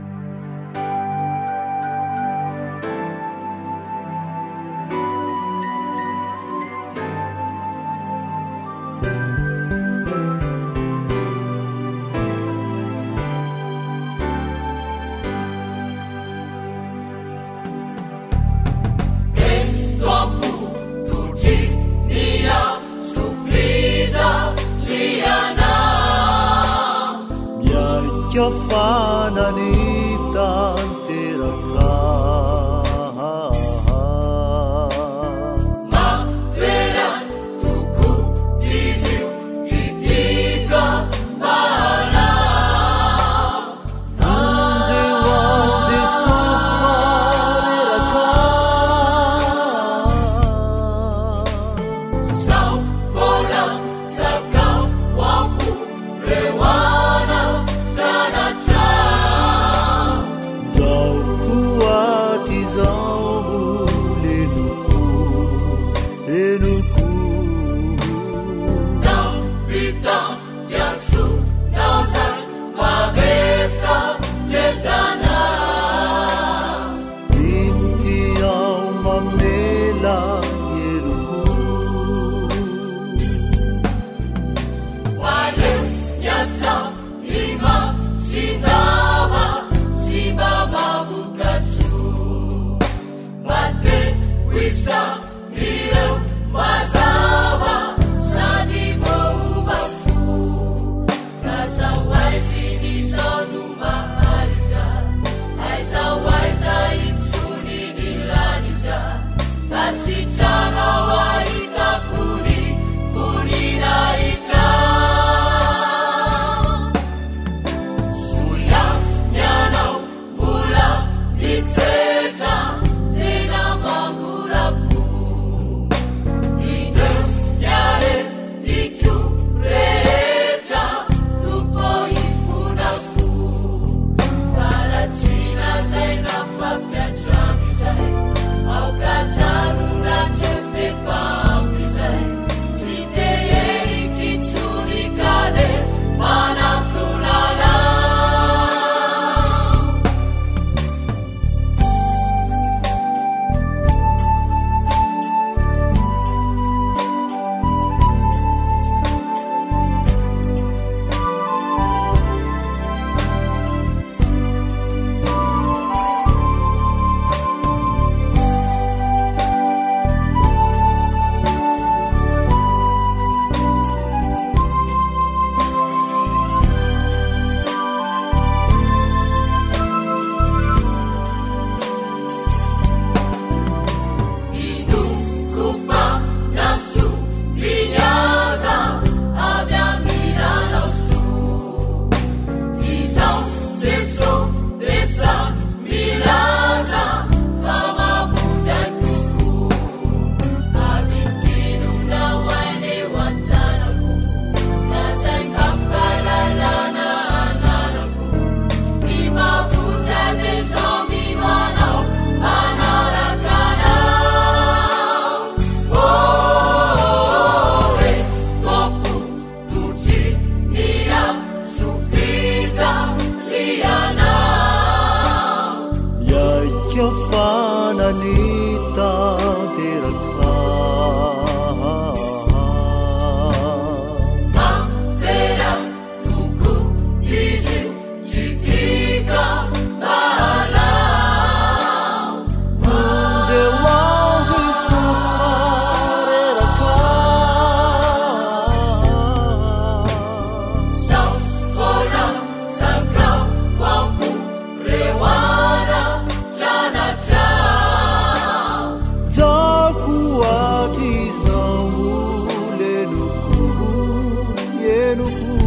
heloko.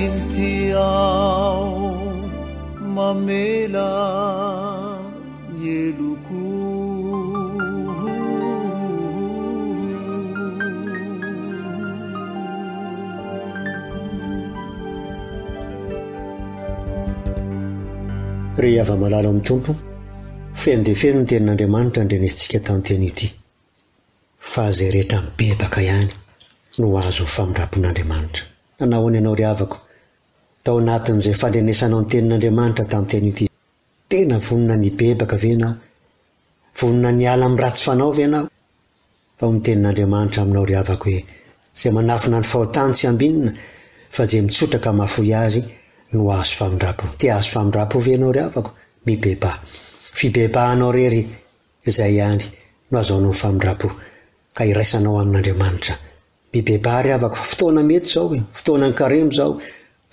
Inty aho mamela ny heloko. Ry hava-malala ao amin'ny Tompo, feno dia feno ny tenin'Andriamanitra andrenesintsika tamin'ity anio ity. Fa izay rehetra mibebaka ihany no hahazo ny famindram-pon'Andriamanitra. Nanao ahoana ianao ry havako, tao anatin'izay fandrenesanao ny tenin'Andriamanitra tamin'ity anio ity? Tena vonona ny hibebaka ve ianao? Vonona ny hiala amin'ny ratsy fanao ve ianao? Fa hoy ny tenin'Andriamanitra aminao ry havako hoe, Izay manafina ny fahotany tsy ambinina, fa izay mitsotra ka mahafoy azy no hahazo famindram-po. Te hahazo famindram-po ve ianao ry havako? Mibebaha. Fibebahanao irery izay ihany no ahazoanao ny famindram-po, ka iraisanao amin'Andriamanitra. Mibebaha ry havako fa fotoana mety izao e! Fotoanan'ny karemy izao.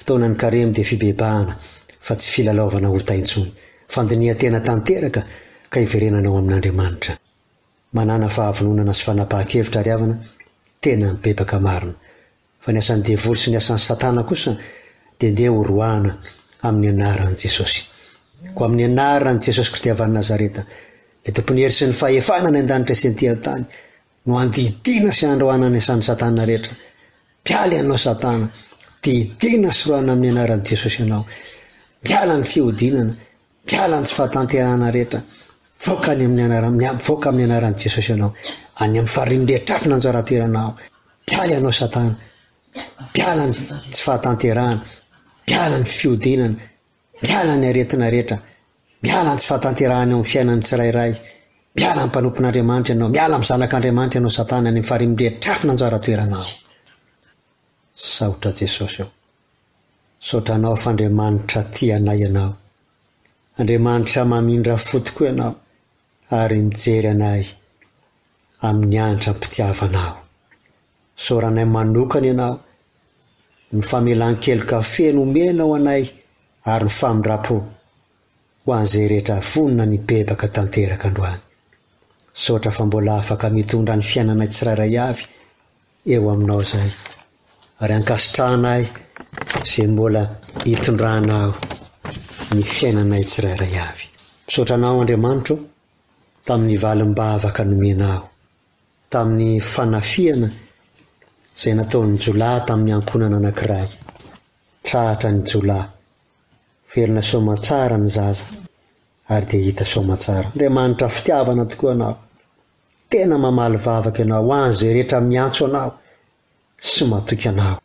Fotoanan'ny karemy dia fibebahana fa tsy filalaovana ota intsony. Fandinihan-tena tanteraka ka hiverenanao amin'Andriamanitra. Manàna fahavononana sy fanapahan-kevitra ry havana, tena mibebaka marina. Fa ny asan'ny devoly sy ny asan'i satana kosa dia ndeha ho roahana amin'ny anaran'i Jesosy. Koa amin'ny anaran'i Jesosy Kristy avy any Nazareta, ilay Tompon'ny hery sy ny fahefana any an-danitra sy ety an-tany, no andidiana sy androahana ny asan'i satana rehetra. Miala ianao satana, didiana sy roahana amin'ny anaran'i Jesosy ianao. Miala ny fihodinana, Miala ny tsy fahatanterahana rehetra. Voaka any amin'ny anaran, mivoaka amin'ny anaran'i Jesosy ianao. Any amin'ny farihy mirehitra-afo ny anjara toeranao. Miala ianao Satana. Miala ny tsy fahatanterahana. Miala ny fihodinana. Miala ny aretina rehetra. Miala ny tsy fahatanterahana eo amin'ny fiainan'ny tsirairay. Miala amin'ny mpanompon'Andriamanitra ianao. Miala amin'ny zanak'Andriamanitra ianao Satana any amin'ny farihy mirehitra-afo ny anjara toeranao. Saotra Jesosy ô. Misaotra Anao fa Andriamanitra tia anay Ianao. Andriamanitra mamindra fo tokoa Ianao ary mijery anay amin'ny andram-pitiavanao. Isaoranay manokana Ianao ny famelan-keloka feno omenao anay ary ny famindram-po ho an'izay rehetra vonona ny hibebaka tanteraka androany. Misaotra fa mbola afaka mitondra ny fiainanay tsirairay avy eo aminao izay ary ankasitrahanay izay mbola hitondranao ny fiainanay tsirairay avy. Misaotra Anao Andriamanitro tamin'ny valim-bavaka nomenao, tamin'ny fanafihana izay nataon'ny jiolahy tamin'ny ankohonana anankiray. Tratra ny jiolahy, velona soamatsara ny zaza ary dia hita soamatsara. Andriamanitra fitiavana tokoa Anao. Tena mamaly vavaka ianao ho an'izay rehetra miantso anao sy matoky anao.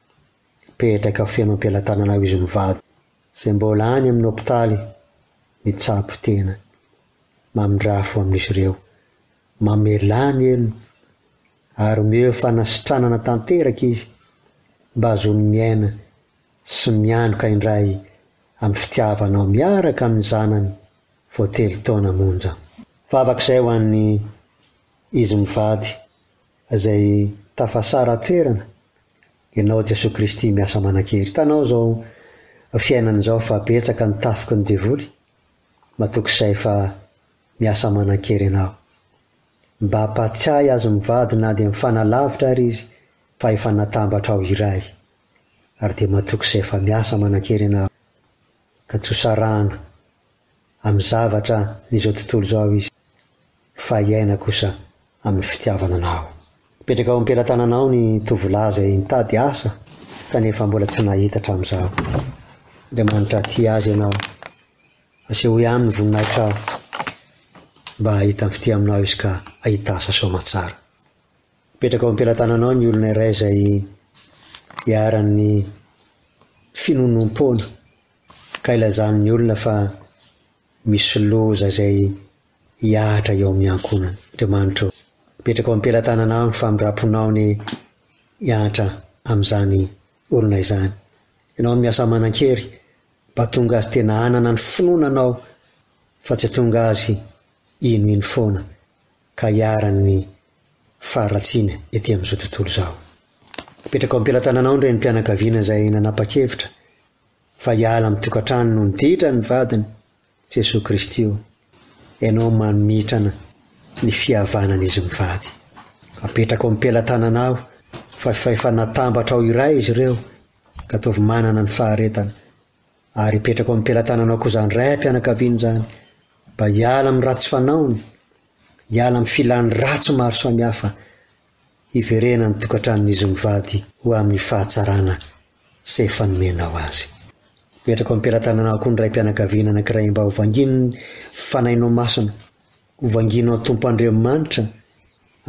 Mipetraka feno am-pelatananao izy mivady izay mbola any amin'ny hopitaly mitsabo tena. Mamindrafo amin'izy ireo. Mamelà ny helony ary omeo fanasitranana tanteraka izy mba hahazoany miaina sy mianoka indray amin'ny fitiavanao miaraka amin'ny zanany vao telo taona monja. Vavaka izay ho an'ny izy mivady izay tafasara toerana, Ianao Jesoa Kristy miasa manan-kery. Hitanao izao fiainana izao fa betsaka ny tafiky ny devoly, matoky izay fa miasa manan-kery Ianao. Mba hampatsiahy azy mivady na dia mifanalavitra ary izy fa efa natambatrao iray. Ary dia matoky izay fa miasa manan-kery Ianao ka tsy ho sarahana amin'ny zavatra izao tontolo izao izy fa hiaina kosa amin'ny fitiavana anao. Mipetraka ao am-pelatananao ny tovolahy izay nitady asa kanefa mbola tsy nahita hatramin'izao. Andriamanitra tia azy ianao. Asehoy aminy ny voninahitrao mba hahita ny fitia aminao izy ka hahita asa soamatsara. Mipetraka ao am-pelatananao ny olona iray izay iharan'ny finoanoam-poana ka ilazan'ny olona fa misy loza izay hihatra eo amin'ny ankohonany. Andriamanitra ô, apetrako ao am-pelatananao ny famindram-ponao anie hihatra amin'izany olona izany. Ianao miasa manan-kery mba hahatonga azy tena hanana ny finoana Anao fa tsy hahatonga azy hinohino foana ka hiharan'ny faharatsiana ety amin'izao tontolo izao. Apetrako ao am-pelatananao ny renim-pianakaviana izay nanapa-kevitra fa hiala amin'ny tokantrano nony ditra ny vadiny. Jesoa Kristy o, Ianao mamitrana ny fihavanan'izy mivady. Apetrako am-pelatananao fa fa efa natambatrao iray izy ireo ka ataovy manana ny faharetana. Ary hipetraka ao am-pelatananao koa izany raim-pianakaviana izany mba hiala amin'ny ratsy fanaony, hiala amin'ny filany ratsy maro samihafa, hiverenan'ny tokantranon'izy mivady ho amin'ny fahatsarana izay efa nomenao azy. Mipetraka ao am-pelatananao koa ny raim-pianakaviana anankiray mba ho vangian'ny Fanahinao Masina, ho vangianao Tompo Andriamanitra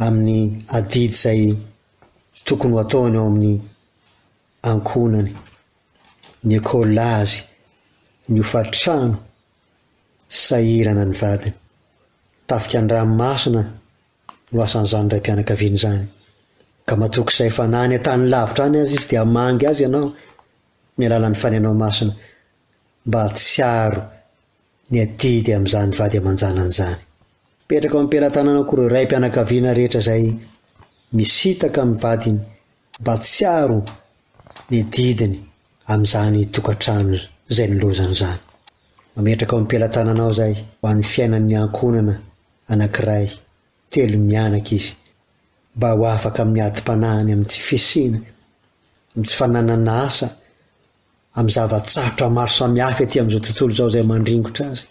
amin'ny adidy izay tokony ho ataony ao amin'ny ankohonany, ny ekolazy, ny hofantrano, sahirana ny vadiny. Tafika an-dranomasina no asan'izany raim-pianakaviana izany. Ka matoky izay efa na any an-tany lavitra any aza izy dia hamangy azy ianao amin'ny alalan'ny Fanahinao Masina mba hahatsiaro ny adidy amin'izany vady aman-janany izany. Mipetraka ao am-pelatananao koa ireo raim-pianakaviana rehetra izay misintaka amin'ny vadiny mba hahatsiaro ny adidiny amin'izany tokantrano izay nilozany izany. Mametraka ao am-pelatananao izay ho an'ny fiainan'ny ankohonana anankiray, telo mianaka izy, mba ho afaka amin'ny adim-panahiny amin'ny tsy fisiana, amin'ny tsy fananana asa, amin'ny zava-tsarotra maro samihafa ety amin'izao tontolo izao izay mandringotra azy,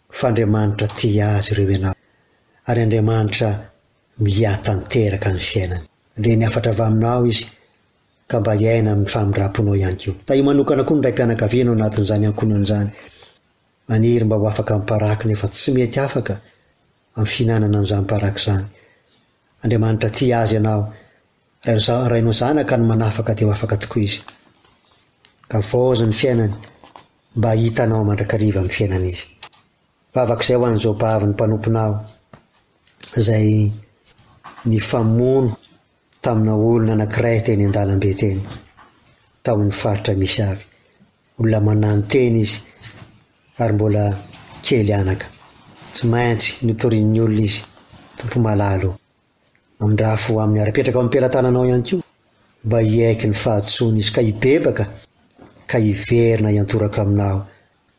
fa Andriamanitra tia azy ireo ianao, ary Andriamanitra miahy tanteraka ny fiainany. Handre ny hafatra avy aminao izy, ka mba hiaina amin'ny famindram-ponao ihany koa. Tahio manokana koa ny raim-pianakaviana ao anatin'izany ankohonana izany. Maniry mba ho afaka amin'ny paraky nefa tsy mety afaka amin'ny fihinanana an'izany paraky izany. Andriamanitra tia azy ianao. Raha rainao zanaka no manafaka dia ho afaka tokoa izy. Ka vaozy ny fiainany mba hahita anao mandrakariva amin'ny fiainany izy. Vavaka izay ho an'i Jobavy ny mpanomponao izay nifamono tamina olona anankiray teny an-dalambe teny, tao amin'ny faritra misy avy. Olona mananotena izy ary mbola kely anaka. Tsy maintsy notorian'ny olona izy, Tompo malala ô! Mamindrà fo aminy ary apetraka ao am-pelatananao ihany koa mba hiaiky ny fahadisoany izy ka hibebaka ka hiverina hiantoraka aminao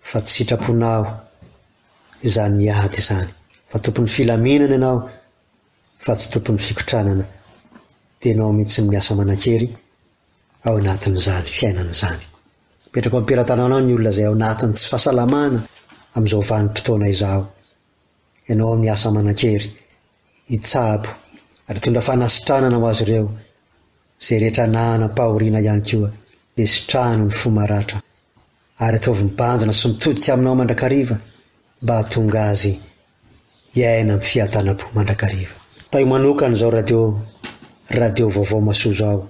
fa tsy sitraponao izany miady izany fa tompon'ny filaminana ianao fa tsy tompon'ny fikotranana dia ianao mihitsy no miasa manan-kery ao anatin'izany fiainana izany. Apetrako am-pelatananao ny olona izay ao anatin'ny tsy fahasalamana amin'izao vanim-potoana izao. Ianao miasa manan-kery, hitsabo ary hitondra fanasitranana ho azy ireo izay rehetra nanam-pahoriana ihany koa dia sitrano ny fo maratra ary ataovy mibanjina sy mitodika aminao mandrakariva mba hahatonga azy hiaina amin'ny fiadanam-po mandrakariva. Taio manokana izao radio radio vaovao masoa izao.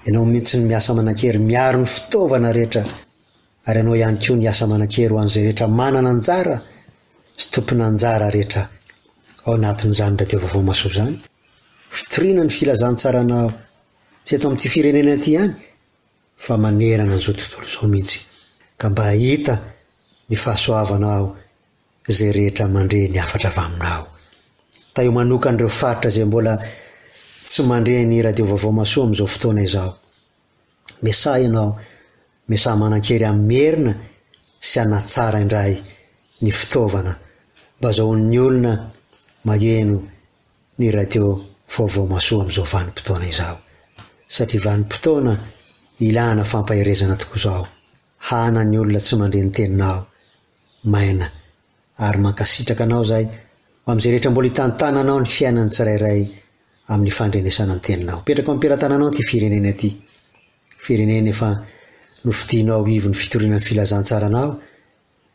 Ianao mihitsy no miasa manan-kery miaro ny fitaovana rehetra ary ianao ihany koa ny hiasa manan-kery ho an'izay rehetra manana anjara sy tompon'anjara rehetra ao anatin'izany radio vaovao masoa izany. Fitoriana ny filazantsaranao tsy eto amin'ity firenena ity ihany fa manerana an'izao tontolo izao mihitsy ka mba hahita ny fahasoavanao izay rehetra mandre ny hafatra avy aminao. Tahio manokana ireo faritra izay mbola tsy mandre ny Radio Vaovao Mahasoa amin'izao fotoana izao. Miasaha ianao, miasaha manan-kery hamerina sy hanatsara indray ny fitaovana mba azahoan'ny olona maheno ny Radio Vaovao Mahasoa amin'izao vanim-potoana izao. Satria vanim-potoana ilana fampaherezana tokoa izao. Hana ny olona tsy mandre ny teninao. maina ary mankasitraka anao zahay ho amin'izay rehetra mbola hitantananao ny fiainan'ny tsirairay amin'ny fandrenesana ny teninao. Apetrako am-pelatananao ity firenena ity. Firenena efa nofidinao ivon'ny fitoriana ny filazantsaranao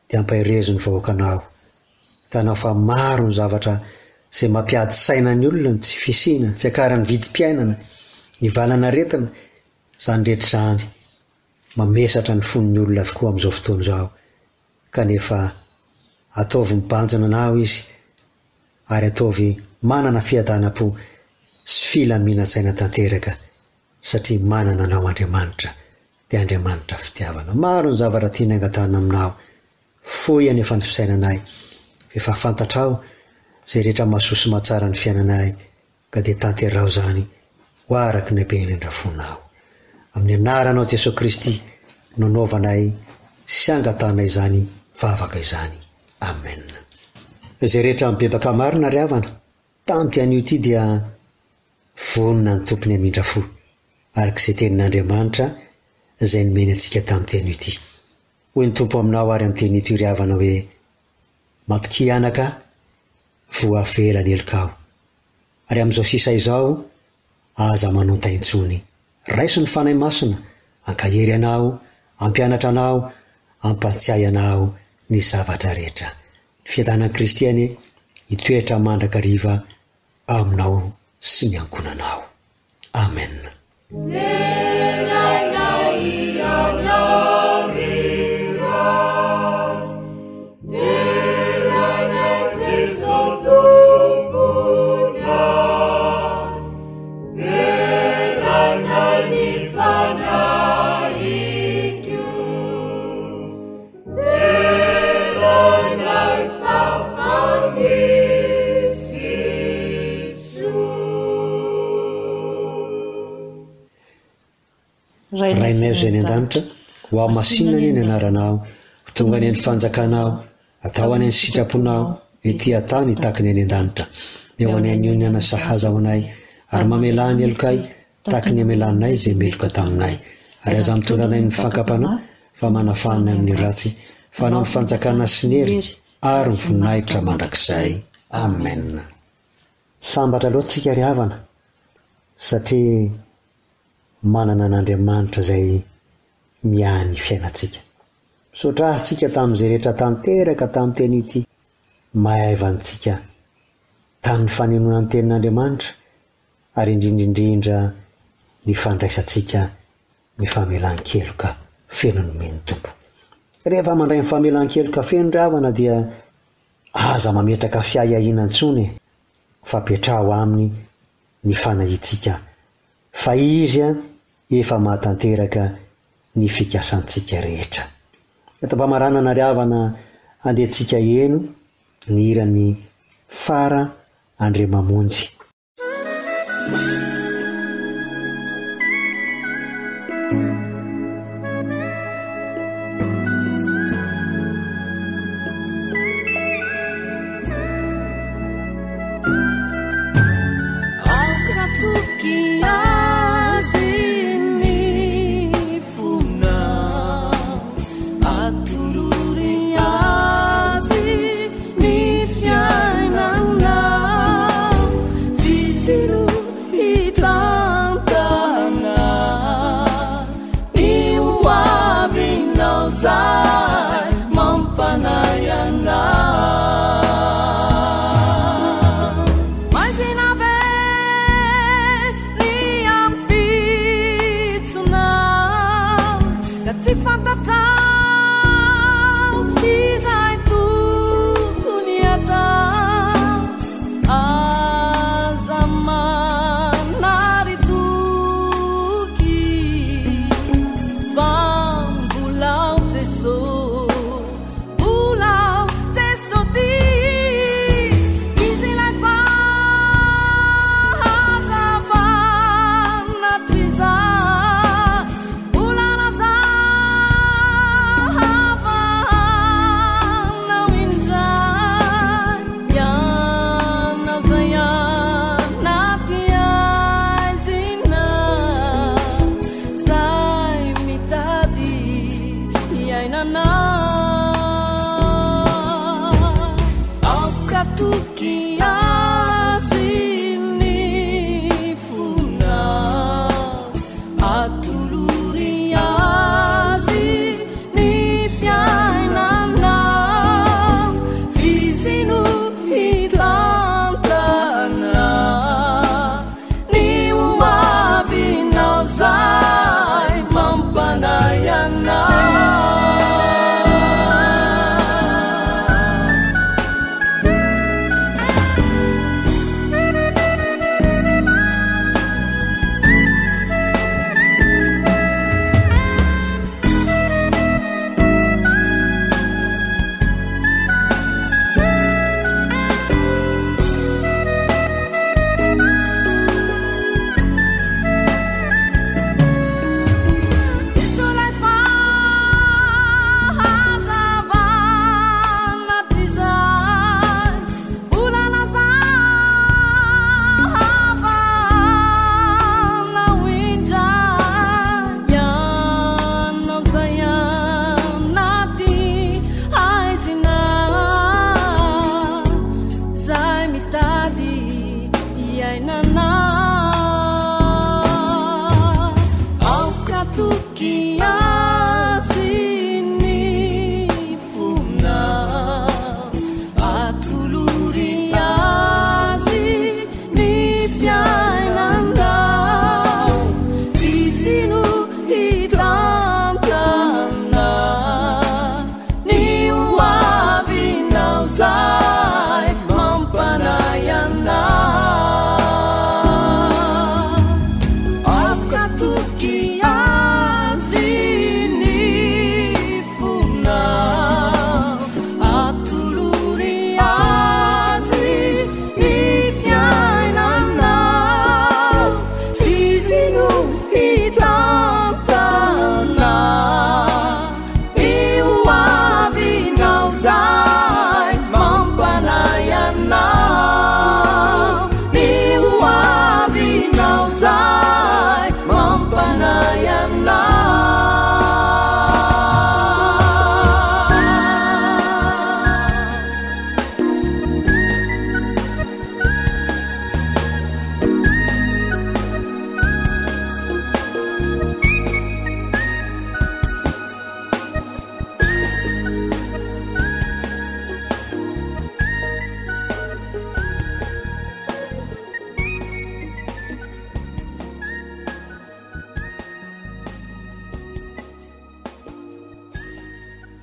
dia ampaherezo ny vahoakanao. Hitanao fa maro ny zavatra izay mampiady saina ny olona, ny tsy fisiana, ny fiakaran'ny vidim-piainana, ny valan'aretina, izany rehetra izany. Mamesatra ny fon'ny olona avokoa amin'izao fotoana izao, kanefa ataovy mibanjina anao izy ary ataovy manana fiadanam-po sy filaminan-tsaina tanteraka satria manana anao Andriamanitra dia Andriamanitra fitiavana. Maro ny zavatra tiany angatahana aminao, fohy anefa ny fisainanay, f'efa fantatrao izay rehetra mahasoa sy mahatsara ny fiainanay ka dia tanteraho izany ho araka ny haben'indra-fonao. Amin'ny anaranao Jesoa Kristy no anaovanay sy angatahanay izany vavaka izany. Amen. Izay rehetra mibebaka marina ry havana, tamin'ity anio ity dia vonona ny Tompony hamindra fo, araka izay tenin'Andriamanitra izay nomeny antsika tamin'ity anio ity. Hoy ny Tompo aminao ary amin'ity anio ity ry havana hoe, Matokia anaka, voavela ny helokao. Ary amin'izao sisa izao, aza manonta intsony. Raiso ny Fanahy Masina, hankahery anao, hampianatra anao, hampahatsiahy anao ny zavatra rehetra. Ny fiadanan'i Kristy anie hitoetra mandrakariva aminao sy ny ankohonanao. Amen. Rainay izay any an-danitra, ho hamasinina anie ny anaranao, ho tonga anie ny fanjakanao, atao anie ny sitraponao, ety an-tany tahaka ny any an-danitra. Omeo anay anio ny hana sahaza ho anay, ary mamelà ny helokay, tahaka ny hamelanay izay meloka taminay. Ary aza mitondra anay amin'ny fakam-panahy, fa manafaha anay amin'ny ratsy, fa Anao ny fanjakana sy ny hery ary ny voninahitra mandrakizay. Amen. Sambatra loatra isika ry havana satria manana an'Andriamanitra izay miahy ny fiainantsika. Misaotra Azy tsika tamin'izay rehetra tanteraka tamin'ny teny ity mahaivantsika tamin'ny fanenoana ny tenin'Andriamanitra ary indrindra indrindra ny fandraisantsika ny famelan-keloka feno nomen'ny Tompo. Rehefa mandray ny famelan-keloka feno ry havana dia aza mametraka fiahiahiana intsony e, fa petraho aminy ny fanahiantsika fa Izy efa mahatanteraka ny fikasantsika rehetra. Eto am-pamaranana ry havana andeha tsika heno ny hiran'i Fara Andriamamonjy.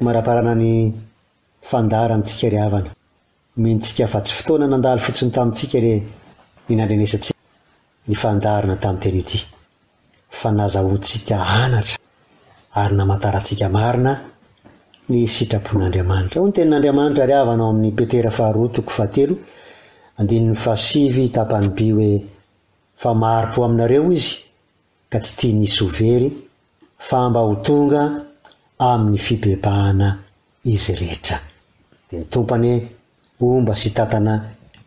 Maraparana ny fandaharantsika ry havana. Mino-tsika fa tsy fotoana nandalo fotsiny tamintsika re ny nandrenesantsika ny fandaharana tamin'ny teny ity, fa nazahoantsika anatra ary namantarantsika marina ny sitrapon'Andriamanitra. Hoy ny tenin'Andriamanitra ry havana ao amin'ny Petera faharoa toko fahatelo andininy fahasivy tapany B hoe, Fa mahari-po aminareo Izy ka tsy tiany hisy ho very fa mba ho tonga amin'ny fibebahana izy rehetra. Dia ny Tompo anie homba sy hitantana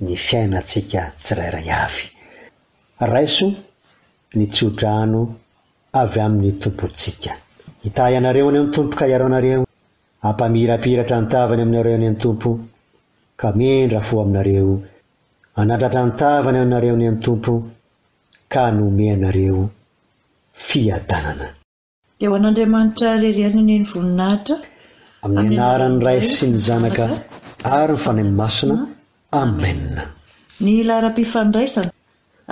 ny fiainantsika tsirairay avy. Raiso ny tsodrano avy amin'ny Tompontsika. Hitahy anareo anie ny Tompo ka hiaro anareo, hampamirapiratra ny tavany aminareo anie ny Tompo ka hamindra fo aminareo, hanandratra ny tavany aminareo anie ny Tompo ka hanome anareo fiadanana. Dia ho an'Andriamanitra irery ihany anie ny voninahitra. Amin'ny anaran'ny Ray sy ny Zanaka ary ny Fanahy Masina. Amen. Ny laharam-pifandraisana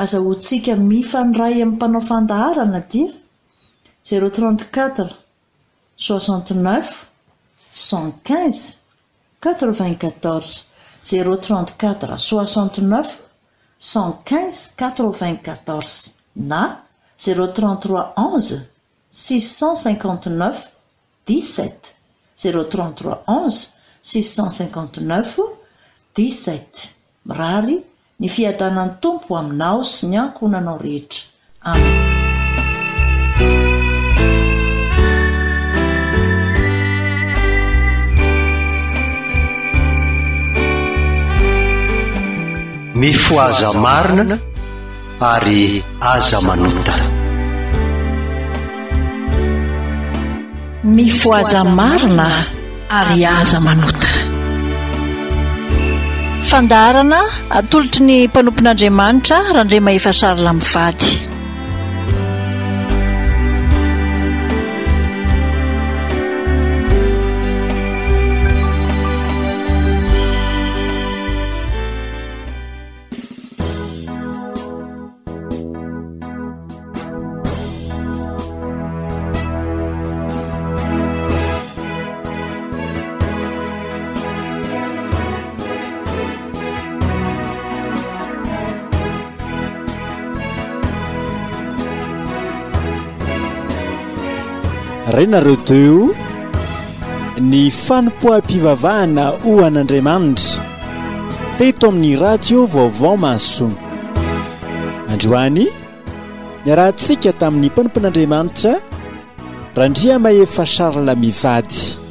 azahoantsika mifandray amin'ny mpanao fandaharana dia, zéro 34 69 115 94, zéro 34 69 115 94 na 033 11 659 17, 033 11 659 17. Mirary ny fiadanan'ny Tompo aminao sy ny ankohonanao rehetra. Amen. Mifohaza marina ary aza manota. Mifohaza marina ary aza manota. Fandaharana atolotry ny mpanompon'Andriamanitra Randriamahefa Charles mivady. Renareo teo ny fanompoam-pivavahana ho an'Andriamanitra teto amin'ny radio Vaovao Mahasoa. Androany, niarahantsika tamin'ny mpanompon'Andriamanitra Randriamahefa Charles mivady.